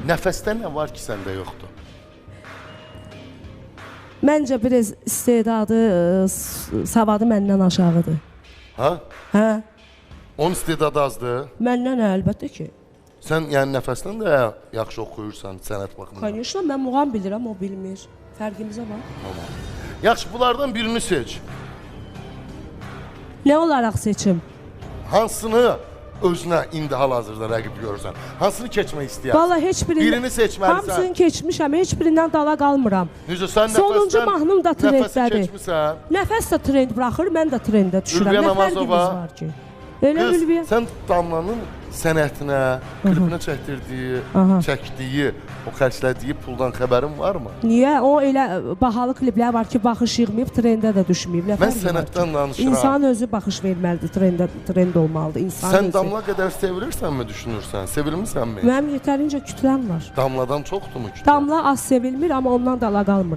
Nəfəsdə nə var ki, səndə yoxdur? Məncə biraz istedadı, savadı məndən aşağıdır. Ha? Hə? Onun istedadı azdır. Məndən əlbəttə ki. Sən yəni nəfəsdən də yaxşı oxuyursan sənət baxımından. Konuşla mən muğam bilirəm, o bilmir. Fərqimizə bax. Tamam. Yaxşı, bunlardan birini seç. Nə olaraq seçim? Hansını özünə indi hal-hazırda rəqib görürsən? Hansını keçmək istəyərsən? Vallahi heç birini Birini seçməlisən. Hamısını keçmişəm, heç birindən dala qalmıram. Necə sən Sonuncu nəfəsdən mahnım da nəfəsi trendlədir. keçmisən? Nəfəs də trend buraxır, mən də trendə düşürəm. Ülviyə Nə Namazova. fərqimiz var ki? Elə Qız, Ülviyə. sən Damlanın sənətinə, klipinə çəkdirdiyi, Aha. çəkdiyi, o xərclədiyi puldan xəbərin varmı? Niyə? O elə bahalı kliplər var ki, baxış yığmayıb, trendə də düşməyib. Nə Mən fərqi var sənətdən ki? danışıram. İnsan özü baxış verməlidir, trendə trend olmalıdır. İnsan Sən özü. Damla qədər sevilirsənmi düşünürsən? Sevilmisənmi? Mənim yetərincə kütləm var. Damladan çoxdurmu kütlə? Damla az sevilmir, amma ondan dala qalmır.